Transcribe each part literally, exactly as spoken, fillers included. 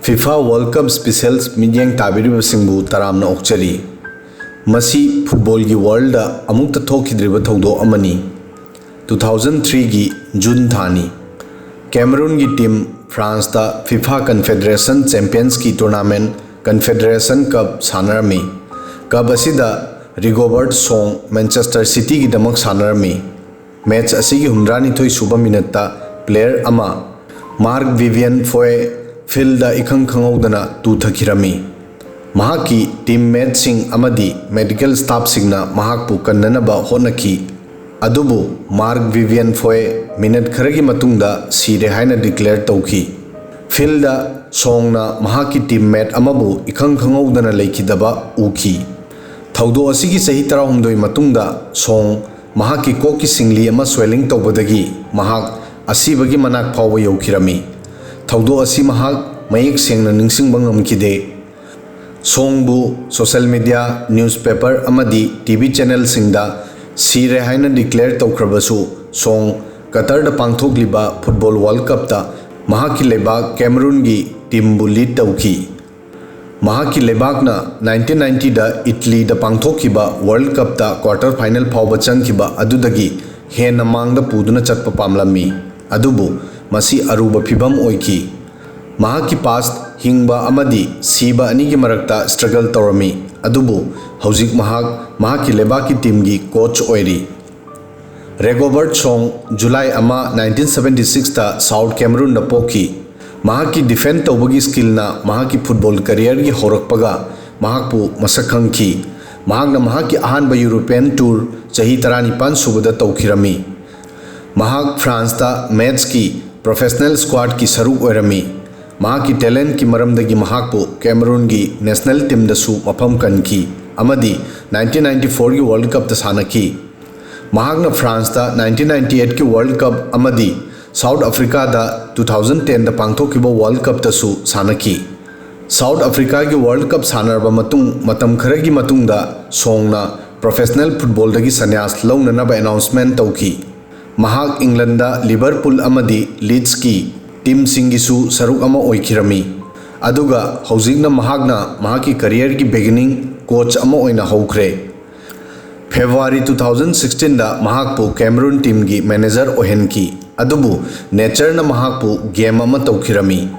FIFA World Cup Specials ꯃꯤꯠꯌꯦꯡ ꯇꯥꯕꯤꯔꯤꯕꯁꯤꯡꯕꯨ ꯇꯔꯥꯝꯅ ꯑꯣꯛꯆꯔꯤ꯫ ꯃꯁꯤ ꯐꯨꯠꯕꯣꯜꯒꯤ ꯋꯥꯔꯜꯗ ꯑꯃꯨꯛꯇ ꯊꯣꯛꯈꯤꯗ꯭ꯔꯤꯕ ꯊꯧꯗꯣꯛ ꯑꯃꯅꯤ꯫ ꯇꯨ ꯊꯥꯎꯖꯟ ꯊ꯭ꯔꯤꯒꯤ ꯖꯨꯟ ꯊꯥꯅꯤ꯫ ꯀꯦꯃꯔꯨꯟꯒꯤ ꯇꯤꯝ ꯐ꯭ꯔꯥꯟꯁꯇ FIFA Confederation Championsꯀꯤ ꯇꯣꯔꯅꯥꯃꯦꯟ Confederation Cup ꯁꯥꯟꯅꯔꯝꯃꯤ꯫ ꯀꯞ ꯑꯁꯤꯗ ꯔꯤꯒꯣꯕꯔꯠ ꯁꯣꯡ ꯃꯦꯟꯆꯦꯁꯇꯔ ꯁꯤꯇꯤꯒꯤꯗꯃꯛ ꯁꯥꯟꯅꯔꯝꯃꯤ꯫ ꯃꯦꯆ ꯑꯁꯤꯒꯤ ꯍꯨꯝꯗ꯭ꯔꯥꯅꯤꯊꯣꯏ ꯁꯨꯕ ꯃꯤꯅꯠꯇ ꯄ꯭ꯂꯦꯌꯔ ꯑꯃ, ꯃꯥꯔꯛ ꯚꯤꯚꯤꯌꯟ ꯐꯣꯌꯦ, ꯐꯤꯜꯗ ꯏꯈꯪ ꯈꯪꯍꯧꯗꯅ ꯇꯨꯊꯈꯤꯔꯝꯃꯤ꯫ ꯃꯍꯥꯛꯀꯤ ꯇꯤꯝ ꯃꯦꯠꯁꯤꯡ ꯑꯃꯗꯤ ꯃꯦꯗꯤꯀꯦꯜ ꯁ꯭ꯇꯥꯐꯁꯤꯡꯅ ꯃꯍꯥꯛꯄꯨ ꯀꯟꯅꯅꯕ ꯍꯣꯠꯅꯈꯤ, ꯑꯗꯨꯕꯨ ꯃꯥꯔꯛ ꯚꯤꯚꯤꯌꯟ ꯐꯣꯌꯦ ꯃꯤꯅꯠ ꯈꯔꯒꯤ ꯃꯇꯨꯡꯗ ꯁꯤꯔꯦ ꯍꯥꯏꯅ ꯗꯤꯀ꯭ꯂꯦꯌꯔ ꯇꯧꯈꯤ꯫ ꯐꯤꯜꯗ ꯁꯣꯡꯅ ꯃꯍꯥꯛꯀꯤ ꯇꯤꯝ ꯃꯦꯠ ꯑꯃꯕꯨ ꯏꯈꯪ ꯈꯪꯍꯧꯗꯅ ꯂꯩꯈꯤꯗꯕ ꯎꯈꯤ꯫ ꯊꯧꯗꯣꯛ ꯑꯁꯤꯒꯤ ꯆꯍꯤ ꯇꯔꯥꯍꯨꯝꯗꯣꯏ ꯃꯇꯨꯡꯗ ꯁꯣꯡ ꯃꯍꯥꯛꯀꯤ ꯀꯣꯛꯀꯤ ꯁꯤꯡꯂꯤ ꯑꯃ ꯁ꯭ꯋꯦꯂꯤꯡ ꯇꯧꯕꯗꯒꯤ ꯃꯍꯥꯛ ꯑꯁꯤꯕꯒꯤ ꯃꯅꯥꯛ ꯐꯥꯎꯕ ꯌꯧꯈꯤꯔꯝꯃꯤ꯫ ꯊꯧꯗꯣꯛ ꯑꯁꯤ ꯃꯍꯥꯛ ꯃꯌꯦꯛ ꯁꯦꯡꯅ ꯅꯤꯡꯁꯤꯡꯕ ꯉꯝꯈꯤꯗꯦ꯫ ꯁꯣꯡꯕꯨ ꯁꯣꯁꯦꯜ ꯃꯤꯗꯤꯌꯥ, ꯅ꯭ꯌꯨꯁꯄꯦꯄꯔ ꯑꯃꯗꯤ ꯇꯤ ꯚꯤ ꯆꯦꯅꯦꯜꯁꯤꯡꯗ ꯁꯤꯔꯦ ꯍꯥꯏꯅ ꯗꯤꯀ꯭ꯂꯦꯌꯔ ꯇꯧꯈ꯭ꯔꯕꯁꯨ, ꯁꯣꯡ ꯀꯇꯔꯗ ꯄꯥꯡꯊꯣꯛꯂꯤꯕ ꯐꯨꯠꯕꯣꯜ ꯋꯥꯔꯜ ꯀꯞꯇ ꯃꯍꯥꯛꯀꯤ ꯂꯩꯕꯥꯛ ꯀꯦꯃꯔꯨꯟꯒꯤ ꯇꯤꯝꯕꯨ ꯂꯤꯗ ꯇꯧꯈꯤ꯫ ꯃꯍꯥꯛꯀꯤ ꯂꯩꯕꯥꯛꯅ ꯅꯥꯏꯟꯇꯤꯟ ꯅꯥꯏꯟꯇꯤꯗ ꯏꯠꯂꯤꯗ ꯄꯥꯡꯊꯣꯛꯈꯤꯕ ꯋꯥꯔꯜ ꯀꯞꯇ ꯀ꯭ꯋꯥꯔꯇꯔ ꯐꯥꯏꯅꯦꯜ ꯐꯥꯎꯕ ꯆꯪꯈꯤꯕ ꯑꯗꯨꯗꯒꯤ ꯍꯦꯟꯅ ꯃꯥꯡꯗ ꯄꯨꯗꯨꯅ ꯆꯠꯄ ꯄꯥꯝꯂꯝꯃꯤ, ꯑꯗꯨꯕꯨ ꯃꯁꯤ ꯑꯔꯨꯕ ꯐꯤꯚꯝ ꯑꯣꯏꯈꯤ꯫ ꯃꯍꯥꯛꯀꯤ ꯄꯥꯁ ꯍꯤꯡꯕ ꯑꯃꯗꯤ ꯁꯤꯕ ꯑꯅꯤꯒꯤ ꯃꯔꯛꯇ ꯁ꯭ꯇ꯭ꯔꯒꯜ ꯇꯧꯔꯝꯃꯤ, ꯑꯗꯨꯕꯨ ꯍꯧꯖꯤꯛ ꯃꯍꯥꯛ ꯃꯍꯥꯛꯀꯤ ꯂꯩꯕꯥꯛꯀꯤ ꯇꯤꯝꯒꯤ ꯀꯣꯆ ꯑꯣꯏꯔꯤ꯫ ꯔꯦꯒꯣꯕꯔꯠ ꯁꯣꯡ ꯖꯨꯂꯥꯏ ꯑꯃ, ꯅꯥꯏꯟꯇꯤꯟ ꯁꯕꯦꯟꯇꯤ ꯁꯤꯛꯁꯇ ꯁꯥꯎꯠ ꯀꯦꯃꯔꯨꯟꯗ ꯄꯣꯛꯈꯤ꯫ ꯃꯍꯥꯛꯀꯤ ꯗꯤꯐꯦꯟ ꯇꯧꯕꯒꯤ ꯁ꯭ꯀꯤꯜꯅ ꯃꯍꯥꯛꯀꯤ ꯐꯨꯠꯕꯣꯜ ꯀꯔꯤꯌꯔꯒꯤ ꯍꯧꯔꯛꯄꯒ ꯃꯍꯥꯛꯄꯨ ꯃꯁꯛ ꯈꯪꯈꯤ꯫ ꯃꯍꯥꯛꯅ ꯃꯍꯥꯛꯀꯤ ꯑꯍꯥꯟꯕ ꯌꯨꯔꯣꯄꯤꯌꯟ ꯇꯨꯔ ꯆꯍꯤ ꯇꯔꯥꯅꯤꯄꯥꯟ ꯁꯨꯕꯗ ꯇꯧꯈꯤꯔꯝꯃꯤ꯫ ꯃꯍꯥꯛ ꯐ꯭ꯔꯥꯟꯁꯇ ꯃꯦꯠꯁꯀꯤ ꯄ꯭ꯔꯣꯐꯦꯁꯅꯦꯜ ꯁ꯭ꯀ꯭ꯋꯥꯗꯀꯤ ꯁꯔꯨꯛ ꯑꯣꯏꯔꯝꯃꯤ꯫ ꯃꯍꯥꯛꯀꯤ ꯇꯦꯂꯦꯟꯠꯀꯤ ꯃꯔꯝꯗꯒꯤ ꯃꯍꯥꯛꯄꯨ ꯀꯦꯃꯔꯨꯟꯒꯤ ꯅꯦꯁꯅꯦꯜ ꯇꯤꯝꯗꯁꯨ ꯃꯐꯝ ꯀꯟꯈꯤ ꯑꯃꯗꯤ ꯅꯥꯏꯟꯇꯤꯟ ꯅꯥꯏꯟꯇꯤ ꯐꯣꯔꯒꯤ ꯋꯥꯔꯜ ꯀꯞꯇ ꯁꯥꯟꯅꯈꯤ꯫ ꯃꯍꯥꯛꯅ ꯐ꯭ꯔꯥꯟꯁꯇ ꯅꯥꯏꯟꯇꯤꯟ ꯅꯥꯏꯟꯇꯤ ꯑꯩꯠꯀꯤ ꯋꯥꯔꯜ ꯀꯞ ꯑꯃꯗꯤ ꯁꯥꯎꯠ ꯑꯐ꯭ꯔꯤꯀꯥꯗ ꯇꯨ ꯊꯥꯎꯖꯟ ꯇꯦꯟꯗ ꯄꯥꯡꯊꯣꯛꯈꯤꯕ ꯋꯥꯔꯜ ꯀꯞꯇꯁꯨ ꯁꯥꯟꯅꯈꯤ꯫ ꯁꯥꯎꯠ ꯑꯐ꯭ꯔꯤꯀꯥꯒꯤ ꯋꯥꯔꯜ ꯀꯞ ꯁꯥꯟꯅꯔꯕ ꯃꯇꯨꯡ ꯃꯇꯝ ꯈꯔꯒꯤ ꯃꯇꯨꯡꯗ ꯁꯣꯡꯅ ꯄ꯭ꯔꯣꯐꯦꯁꯅꯦꯜ ꯐꯨꯠꯕꯣꯜꯗꯒꯤ ꯁꯟꯌꯥꯁ ꯂꯧꯅꯅꯕ ꯑꯦꯅꯥꯎꯟꯁꯃꯦꯟꯠ ꯇꯧꯈꯤ꯫ ꯃꯍꯥꯛ ꯏꯪꯂꯟꯗ ꯂꯤꯚꯔꯄꯨꯜ ꯑꯃꯗꯤ ꯂꯤꯗꯁꯀꯤ ꯇꯤꯝꯁꯤꯡꯒꯤꯁꯨ ꯁꯔꯨꯛ ꯑꯃ ꯑꯣꯏꯈꯤꯔꯝꯃꯤ꯫ ꯑꯗꯨꯒ ꯍꯧꯖꯤꯛꯅ ꯃꯍꯥꯛꯅ ꯃꯍꯥꯛꯀꯤ ꯀꯔꯤꯌꯔꯒꯤ ꯕꯤꯒꯤꯅꯤꯡ ꯀꯣꯆ ꯑꯃ ꯑꯣꯏꯅ ꯍꯧꯈ꯭ꯔꯦ꯫ ꯐꯦꯕ꯭ꯔꯨꯋꯥꯔꯤ two thousand sixteen ꯗ ꯃꯍꯥꯛꯄꯨ ꯀꯦꯃꯔꯨꯟ ꯇꯤꯝꯒꯤ ꯃꯦꯅꯦꯖꯔ ꯑꯣꯏꯍꯟꯈꯤ, ꯑꯗꯨꯕꯨ ꯅꯦꯆꯔꯅ ꯃꯍꯥꯛꯄꯨ ꯒꯦꯝ ꯑꯃ ꯇꯧꯈꯤꯔꯝꯃꯤ꯫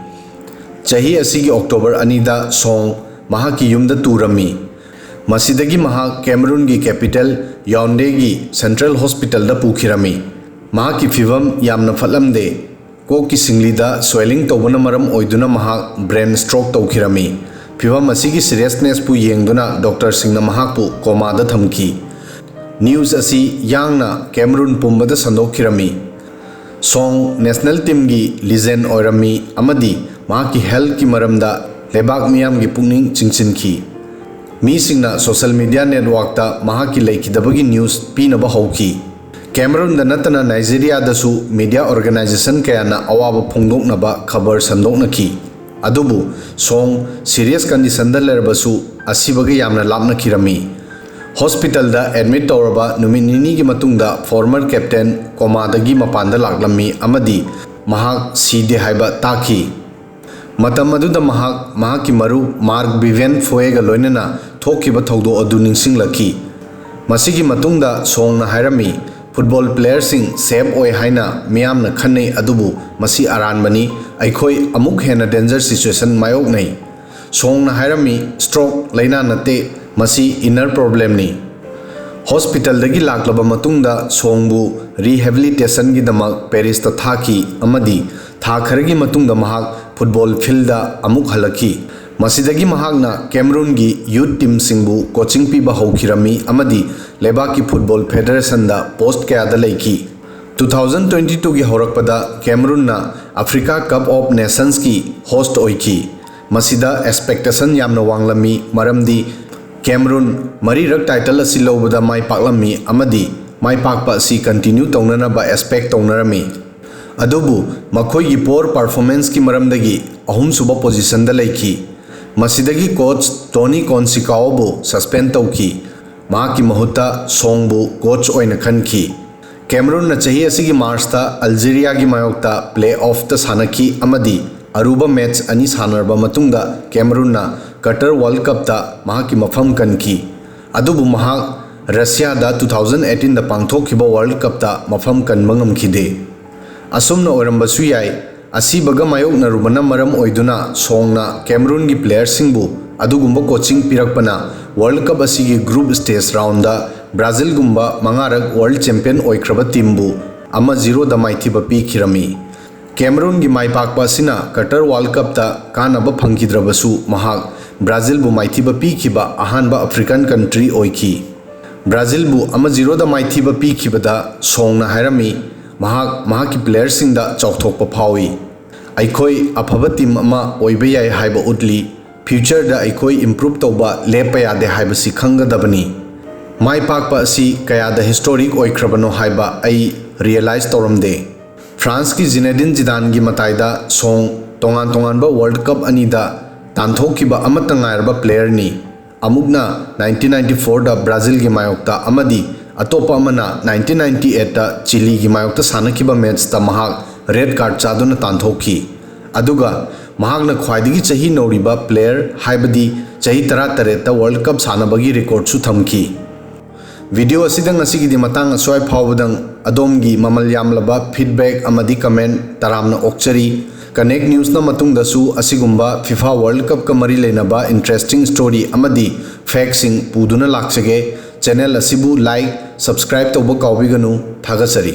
ꯆꯍꯤ ꯑꯁꯤꯒꯤ ꯑꯣꯛꯇꯣꯕꯔ ꯑꯅꯤꯗ ꯁꯣꯡ ꯃꯍꯥꯛꯀꯤ ꯌꯨꯝꯗ ꯇꯨꯔꯝꯃꯤ꯫ ꯃꯁꯤꯗꯒꯤ ꯃꯍꯥꯛ ꯀꯦꯃꯔꯨꯟꯒꯤ ꯀꯦꯄꯤꯇꯦꯜ ꯌꯥꯎꯟꯗꯦꯒꯤ ꯁꯦꯟꯇ꯭ꯔꯦꯜ ꯍꯣꯁꯄꯤꯇꯥꯜꯗ ꯄꯨꯈꯤꯔꯝꯃꯤ꯫ ꯃꯍꯥꯛꯀꯤ ꯐꯤꯚꯝ ꯌꯥꯝꯅ ꯐꯠꯂꯝꯗꯦ꯫ ꯀꯣꯛꯀꯤ ꯁꯤꯡꯂꯤꯗ ꯁ꯭ꯋꯦꯂꯤꯡ ꯇꯧꯕꯅ ꯃꯔꯝ ꯑꯣꯏꯗꯨꯅ ꯃꯍꯥꯛ ꯕ꯭ꯔꯦꯟ ꯁ꯭ꯇ꯭ꯔꯣꯛ ꯇꯧꯈꯤꯔꯝꯃꯤ꯫ ꯐꯤꯚꯝ ꯑꯁꯤꯒꯤ ꯁꯤꯔꯤꯌꯁꯅꯦꯁꯄꯨ ꯌꯦꯡꯗꯨꯅ ꯗꯣꯛꯇꯔꯁꯤꯡꯅ ꯃꯍꯥꯛꯄꯨ ꯀꯣꯃꯥꯗ ꯊꯝꯈꯤ꯫ ꯅ꯭ꯌꯨꯁ ꯑꯁꯤ ꯌꯥꯡꯅ ꯀꯦꯃꯔꯨꯟ ꯄꯨꯝꯕꯗ ꯁꯟꯗꯣꯛꯈꯤꯔꯝꯃꯤ꯫ ꯁꯣꯡ ꯅꯦꯁꯅꯦꯜ ꯇꯤꯝꯒꯤ ꯂꯤꯖꯦꯟ ꯑꯣꯏꯔꯝꯃꯤ ꯑꯃꯗꯤ ꯃꯍꯥꯛꯀꯤ ꯍꯦꯜꯊꯀꯤ ꯃꯔꯝꯗ ꯂꯩꯕꯥꯛ ꯃꯤꯌꯥꯝꯒꯤ ꯄꯨꯛꯅꯤꯡ ꯆꯤꯡꯁꯤꯟꯈꯤ꯫ ꯃꯤꯁꯤꯡꯅ ꯁꯣꯁꯤꯌꯦꯜ ꯃꯤꯗꯤꯌꯥ ꯅꯦꯠꯋꯥꯔꯛꯇ ꯃꯍꯥꯛꯀꯤ ꯂꯩꯈꯤꯗꯕꯒꯤ ꯅ꯭ꯌꯨꯁ ꯄꯤꯅꯕ ꯍꯧꯈꯤ꯫ ꯀꯦꯃꯔꯨꯟꯗ ꯅꯠꯇꯅ ꯅꯥꯏꯖꯦꯔꯤꯌꯥꯗꯁꯨ ꯃꯤꯗꯤꯌꯥ ꯑꯣꯔꯒꯅꯥꯏꯖꯦꯁꯟ ꯀꯌꯥꯅ ꯑꯋꯥꯕ ꯐꯣꯡꯗꯣꯛꯅꯕ ꯈꯕꯔ ꯁꯟꯗꯣꯛꯅꯈꯤ꯫ ꯑꯗꯨꯕꯨ ꯁꯣꯡ ꯁꯤꯔꯤꯌꯁ ꯀꯟꯗꯤꯁꯟꯗ ꯂꯩꯔꯕꯁꯨ ꯑꯁꯤꯕꯒ ꯌꯥꯝꯅ ꯂꯥꯞꯅꯈꯤꯔꯝꯃꯤ꯫ ꯍꯣꯁꯄꯤꯇꯥꯜꯗ ꯑꯦꯗꯃꯤꯠ ꯇꯧꯔꯕ ꯅꯨꯃꯤꯠ ꯅꯤꯅꯤꯒꯤ ꯃꯇꯨꯡꯗ ꯐꯣꯔꯃꯔ ꯀꯦꯞꯇꯦꯟ ꯀꯣꯃꯥꯗꯒꯤ ꯃꯄꯥꯟꯗ ꯂꯥꯛꯂꯝꯃꯤ ꯑꯃꯗꯤ ꯃꯍꯥꯛ ꯁꯤꯗꯦ ꯍꯥꯏꯕ ꯇꯥꯈꯤ꯫ ꯃꯇꯝ ꯑꯗꯨꯗ ꯃꯍꯥꯛ ꯃꯍꯥꯛꯀꯤ ꯃꯔꯨꯞ ꯃꯥꯔꯛ ꯚꯤꯚꯦꯟ ꯐꯣꯌꯦꯒ ꯂꯣꯏꯅꯅ ꯊꯣꯛꯈꯤꯕ ꯊꯧꯗꯣꯛ ꯑꯗꯨ ꯅꯤꯡꯁꯤꯡꯂꯛꯈꯤ꯫ ꯃꯁꯤꯒꯤ ꯃꯇꯨꯡꯗ ꯁꯣꯡꯅ ꯍꯥꯏꯔꯝꯃꯤ, "ꯐꯨꯠꯕꯣꯜ ꯄ꯭ꯂꯦꯌꯔꯁꯤꯡ ꯁꯦꯐ ꯑꯣꯏ ꯍꯥꯏꯅ ꯃꯤꯌꯥꯝꯅ ꯈꯟꯅꯩ, ꯑꯗꯨꯕꯨ ꯃꯁꯤ ꯑꯔꯥꯟꯕꯅꯤ꯫ ꯑꯩꯈꯣꯏ ꯑꯃꯨꯛ ꯍꯦꯟꯅ ꯗꯦꯟꯖꯔ ꯁꯤꯆꯨꯋꯦꯁꯟ ꯃꯥꯌꯣꯛꯅꯩ"꯫ ꯁꯣꯡꯅ ꯍꯥꯏꯔꯝꯃꯤ, "ꯁ꯭ꯇ꯭ꯔꯣꯛ ꯂꯥꯏꯅꯥ ꯅꯠꯇꯦ, ꯃꯁꯤ ꯏꯟꯅꯔ ꯄ꯭ꯔꯣꯕ꯭ꯂꯦꯝꯅꯤ"꯫ ꯍꯣꯁꯄꯤꯇꯥꯜꯗꯒꯤ ꯂꯥꯛꯂꯕ ꯃꯇꯨꯡꯗ ꯁꯣꯡꯕꯨ ꯔꯤꯍꯦꯕꯤꯂꯤꯇꯦꯁꯟꯒꯤꯗꯃꯛ ꯄꯦꯔꯤꯁꯇ ꯊꯥꯈꯤ ꯑꯃꯗꯤ ꯊꯥ ꯈꯔꯒꯤ ꯃꯇꯨꯡꯗ ꯃꯍꯥꯛ ꯐꯨꯠꯕꯣꯜ ꯐꯤꯜꯗ ꯑꯃꯨꯛ ꯍꯜꯂꯛꯈꯤ꯫ ꯃꯁꯤꯗꯒꯤ ꯃꯍꯥꯛꯅ ꯀꯦꯃꯔꯨꯟꯒꯤ ꯌꯨꯠ ꯇꯤꯝꯁꯤꯡꯕꯨ ꯀꯣꯆꯤꯡ ꯄꯤꯕ ꯍꯧꯈꯤꯔꯝꯃꯤ ꯑꯃꯗꯤ ꯂꯩꯕꯥꯛꯀꯤ ꯐꯨꯠꯕꯣꯜ ꯐꯦꯗꯔꯦꯁꯟꯗ ꯄꯣꯁꯠ ꯀꯌꯥꯗ ꯂꯩꯈꯤ꯫ Two thousand twenty twoꯒꯤ ꯍꯧꯔꯛꯄꯗ ꯀꯦꯃꯔꯨꯟꯅ ꯑꯐ꯭ꯔꯤꯀꯥ ꯀꯞ ꯑꯣꯐ ꯅꯦꯁꯟꯁꯀꯤ ꯍꯣꯁ꯭ꯠ ꯑꯣꯏꯈꯤ꯫ ꯃꯁꯤꯗ ꯑꯦꯛꯁꯄꯦꯛꯇꯦꯁꯟ ꯌꯥꯝꯅ ꯋꯥꯡꯂꯝꯃꯤ, ꯃꯔꯝꯗꯤ ꯀꯦꯃꯔꯨꯟ ꯃꯔꯤꯔꯛ ꯇꯥꯏꯇꯜ ꯑꯁꯤ ꯂꯧꯕꯗ ꯃꯥꯏ ꯄꯥꯛꯂꯝꯃꯤ ꯑꯃꯗꯤ ꯃꯥꯏ ꯄꯥꯛꯄ ꯑꯁꯤ ꯀꯟꯇꯤꯅ꯭ꯌꯨ ꯇꯧꯅꯅꯕ ꯑꯦꯛꯁꯄꯦꯛ ꯇꯧꯅꯔꯝꯃꯤ꯫ ꯑꯗꯨꯕꯨ ꯃꯈꯣꯏꯒꯤ ꯄꯣꯔ ꯄꯔꯐꯣꯔꯃꯦꯟꯁꯀꯤ ꯃꯔꯝꯗꯒꯤ ꯑꯍꯨꯝꯁꯨꯕ ꯄꯣꯖꯤꯁꯟꯗ ꯂꯩꯈꯤ꯫ ꯃꯁꯤꯗꯒꯤ ꯀꯣꯆ ꯇꯣꯅꯤ ꯀꯣꯟꯁꯤꯀꯥꯑꯣꯕꯨ ꯁꯁꯄꯦꯟ ꯇꯧꯈꯤ꯫ ꯃꯍꯥꯛꯀꯤ ꯃꯍꯨꯠꯇ ꯁꯣꯡꯕꯨ ꯀꯣꯆ ꯑꯣꯏꯅ ꯈꯟꯈꯤ꯫ ꯀꯦꯃꯔꯨꯟꯅ ꯆꯍꯤ ꯑꯁꯤꯒꯤ ꯃꯥꯔꯆꯇ ꯑꯜꯖꯤꯔꯤꯌꯥꯒꯤ ꯃꯥꯌꯣꯛꯇ ꯄ꯭ꯂꯦ ꯑꯣꯐꯇ ꯁꯥꯟꯅꯈꯤ ꯑꯃꯗꯤ ꯑꯔꯨꯕ ꯃꯦꯆ ꯑꯅꯤ ꯁꯥꯟꯅꯔꯕ ꯃꯇꯨꯡꯗ ꯀꯦꯃꯔꯨꯟꯅ ꯀꯇꯔ ꯋꯥꯔꯜ ꯀꯞꯇ ꯃꯍꯥꯛꯀꯤ ꯃꯐꯝ ꯀꯟꯈꯤ꯫ ꯑꯗꯨꯕꯨ ꯃꯍꯥꯛ ꯔꯁꯤꯌꯥꯗ two thousand eighteen ꯗ ꯄꯥꯡꯊꯣꯛꯈꯤꯕ ꯋꯥꯔꯜ ꯀꯞꯇ ꯃꯐꯝ ꯀꯟꯕ ꯉꯝꯈꯤꯗꯦ꯫ ꯑꯁꯨꯝꯅ ꯑꯣꯏꯔꯝꯕꯁꯨ ꯌꯥꯏ, ꯑꯁꯤꯕꯒ ꯃꯥꯌꯣꯛꯅꯔꯨꯕꯅ ꯃꯔꯝ ꯑꯣꯏꯗꯨꯅ ꯁꯣꯡꯅ ꯀꯦꯃꯔꯨꯟꯒꯤ ꯄ꯭ꯂꯦꯌꯔꯁꯤꯡꯕꯨ ꯑꯗꯨꯒꯨꯝꯕ ꯀꯣꯆꯤꯡ ꯄꯤꯔꯛꯄꯅ ꯋꯥꯔꯜ ꯀꯞ ꯑꯁꯤꯒꯤ ꯒ꯭ꯔꯨꯞ ꯁ꯭ꯇꯦꯖ ꯔꯥꯎꯟꯗ ꯕ꯭ꯔꯥꯖꯤꯜꯒꯨꯝꯕ ꯃꯉꯥꯔꯛ ꯋꯥꯔꯜ ꯆꯦꯝꯄꯤꯌꯟ ꯑꯣꯏꯈ꯭ꯔꯕ ꯇꯤꯝꯕꯨ ꯑꯃ ꯖꯤꯔꯣꯗ ꯃꯥꯏꯊꯤꯕ ꯄꯤꯈꯤꯔꯝꯃꯤ꯫ ꯀꯦꯃꯔꯨꯟꯒꯤ ꯃꯥꯏ ꯄꯥꯛꯄ ꯑꯁꯤꯅ ꯀꯇꯔ ꯋꯥꯔꯜ ꯀꯞꯇ ꯀꯥꯟꯅꯕ ꯐꯪꯈꯤꯗ꯭ꯔꯕꯁꯨ, ꯃꯍꯥꯛ ꯕ꯭ꯔꯥꯖꯤꯜꯕꯨ ꯃꯥꯏꯊꯤꯕ ꯄꯤꯈꯤꯕ ꯑꯍꯥꯟꯕ ꯑꯐ꯭ꯔꯤꯀꯟ ꯀꯟꯇ꯭ꯔꯤ ꯑꯣꯏꯈꯤ꯫ ꯕ꯭ꯔꯥꯖꯤꯜꯕꯨ ꯑꯃ ꯖꯤꯔꯣꯗ ꯃꯥꯏꯊꯤꯕ ꯄꯤꯈꯤꯕꯗ ꯁꯣꯡꯅ ꯍꯥꯏꯔꯝꯃꯤ, ꯃꯍꯥꯛ ꯃꯍꯥꯛꯀꯤ ꯄ꯭ꯂꯦꯌꯔꯁꯤꯡꯗ ꯆꯥꯎꯊꯣꯛꯄ ꯐꯥꯎꯏ꯫ ꯑꯩꯈꯣꯏ ꯑꯐꯕ ꯇꯤꯝ ꯑꯃ ꯑꯣꯏꯕ ꯌꯥꯏ ꯍꯥꯏꯕ ꯎꯠꯂꯤ꯫ ꯐ꯭ꯌꯨꯆꯔꯗ ꯑꯩꯈꯣꯏ ꯏꯝꯄ꯭ꯔꯨꯞ ꯇꯧꯕ ꯂꯦꯞꯄ ꯌꯥꯗꯦ ꯍꯥꯏꯕꯁꯤ ꯈꯪꯒꯗꯕꯅꯤ꯫ ꯃꯥꯏ ꯄꯥꯛꯄ ꯑꯁꯤ ꯀꯌꯥꯗ ꯍꯤꯁꯇꯣꯔꯤꯛ ꯑꯣꯏꯈ꯭ꯔꯕꯅꯣ ꯍꯥꯏꯕ ꯑꯩ ꯔꯤꯌꯦꯂꯥꯏꯖ ꯇꯧꯔꯝꯗꯦ꯫ ꯐ꯭ꯔꯥꯟꯁꯀꯤ ꯖꯤꯅꯦꯗꯤꯟ ꯖꯤꯗꯥꯟꯒꯤ ꯃꯇꯥꯏꯗ ꯁꯣꯡ ꯇꯣꯉꯥꯟ ꯇꯣꯉꯥꯟꯕ ꯋꯥꯔꯜ ꯀꯞ ꯑꯅꯤꯗ ꯇꯥꯟꯊꯣꯛꯈꯤꯕ ꯑꯃꯠꯇ ꯉꯥꯏꯔꯕ ꯄ꯭ꯂꯦꯌꯔꯅꯤ꯫ ꯑꯃꯨꯛꯅ nineteen ninety fourꯗ ꯕ꯭ꯔꯥꯖꯤꯜꯒꯤ ꯃꯥꯌꯣꯛꯇ ꯑꯃꯗꯤ ꯑꯇꯣꯞꯄ ꯑꯃꯅ nineteen ninety eightꯇ ꯆꯤꯂꯤꯒꯤ ꯃꯥꯌꯣꯛꯇ ꯁꯥꯟꯅꯈꯤꯕ ꯃꯦꯆꯇ ꯃꯍꯥꯛ ꯔꯦꯗ ꯀꯥꯔꯗ ꯆꯥꯗꯨꯅ ꯇꯥꯟꯊꯣꯛꯈꯤ꯫ ꯑꯗꯨꯒ ꯃꯍꯥꯛꯅ ꯈ꯭ꯋꯥꯏꯗꯒꯤ ꯆꯍꯤ ꯅꯧꯔꯤꯕ ꯄ꯭ꯂꯦꯌꯔ, ꯍꯥꯏꯕꯗꯤ ꯆꯍꯤ ꯇꯔꯥꯇꯔꯦꯠꯇ ꯋꯥꯔꯜ ꯀꯞ ꯁꯥꯟꯅꯕꯒꯤ ꯔꯦꯀꯣꯔꯗꯁꯨ ꯊꯝꯈꯤ꯫ ꯚꯤꯗꯤꯑꯣ ꯑꯁꯤꯗ ꯉꯁꯤꯒꯤꯗꯤ ꯃꯇꯥꯡ ꯑꯁ꯭ꯋꯥꯏ ꯐꯥꯎꯕꯗꯪ꯫ ꯑꯗꯣꯝꯒꯤ ꯃꯃꯜ ꯌꯥꯝꯂꯕ ꯐꯤꯗꯕꯦꯛ ꯑꯃꯗꯤ ꯀꯃꯦꯟ ꯇꯔꯥꯝꯅ ꯑꯣꯛꯆꯔꯤ꯫ ꯀꯅꯦꯛ ꯅ꯭ꯌꯨꯁꯅ ꯃꯇꯨꯡꯗꯁꯨ ꯑꯁꯤꯒꯨꯝꯕ ꯐꯤꯐꯥ ꯋꯥꯔꯜ ꯀꯞꯀ ꯃꯔꯤ ꯂꯩꯅꯕ ꯏꯟꯇꯔꯦꯁꯇꯤꯡ ꯁ꯭ꯇꯣꯔꯤ ꯑꯃꯗꯤ ꯐꯦꯛꯁꯤꯡ ꯄꯨꯗꯨꯅ ꯂꯥꯛꯆꯒꯦ꯫ ꯆꯦꯅꯦꯜ ꯑꯁꯤꯕꯨ ꯂꯥꯏꯛ, ꯁꯕꯁꯀ꯭ꯔꯥꯏꯕ ꯇꯧꯕ ꯀꯥꯎꯕꯤꯒꯅꯨ꯫ ꯊꯥꯒꯠꯆꯔꯤ꯫